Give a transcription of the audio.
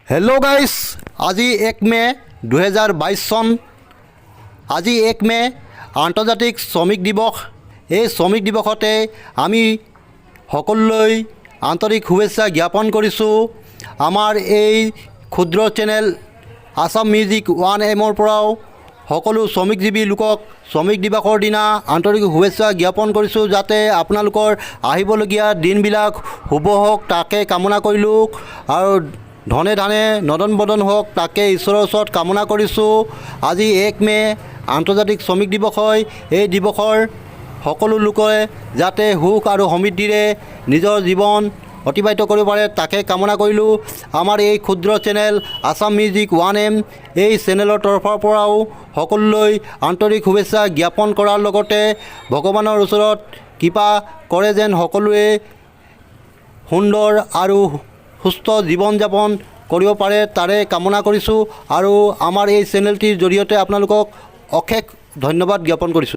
Hello' গাইছ, আজি 1 মে' 2022 চন। আজি 1 মে' আন্তৰ্জাতিক শ্ৰমিক দিৱস। এই শ্ৰমিক দিৱসতে আমি সকলোলৈ আন্তৰিক শুভেচ্ছা জ্ঞাপন কৰিছোঁ। আমাৰ এই ক্ষুদ্ৰ চেনেল আছাম মিউজিক ওৱান এমৰ পৰাও সকলো শ্ৰমিকজীৱী লোকক শ্ৰমিক দিৱসৰ দিনা আন্তৰিক শুভেচ্ছা জ্ঞাপন কৰিছোঁ, যাতে আপোনালোকৰ আহিবলগীয়া দিনবিলাক শুভ হওক তাকে কামনা কৰিলোঁ আৰু ধনে ধানে নদন বদন হওক তাকে ঈশ্বৰৰ ওচৰত কামনা কৰিছোঁ। আজি 1 মে' আন্তৰ্জাতিক শ্ৰমিক দিৱস হয়। এই দিৱসৰ সকলো লোকে যাতে সুখ আৰু সমৃদ্ধিৰে নিজৰ জীৱন অতিবাহিত কৰিব পাৰে তাকে কামনা কৰিলোঁ। আমাৰ এই ক্ষুদ্ৰ channel Assam music one M, এই চেনেলৰ তৰফৰ পৰাও সকলোলৈ আন্তৰিক শুভেচ্ছা জ্ঞাপন কৰাৰ লগতে ভগৱানৰ ওচৰত কৃপা কৰে যেন সকলোৱে সুন্দৰ আৰু সুস্থ জীৱন যাপন কৰিব পাৰে তাৰে কামনা কৰিছোঁ আৰু আমাৰ এই চেনেলটিৰ জৰিয়তে আপোনালোকক অশেষ ধন্যবাদ জ্ঞাপন কৰিছোঁ।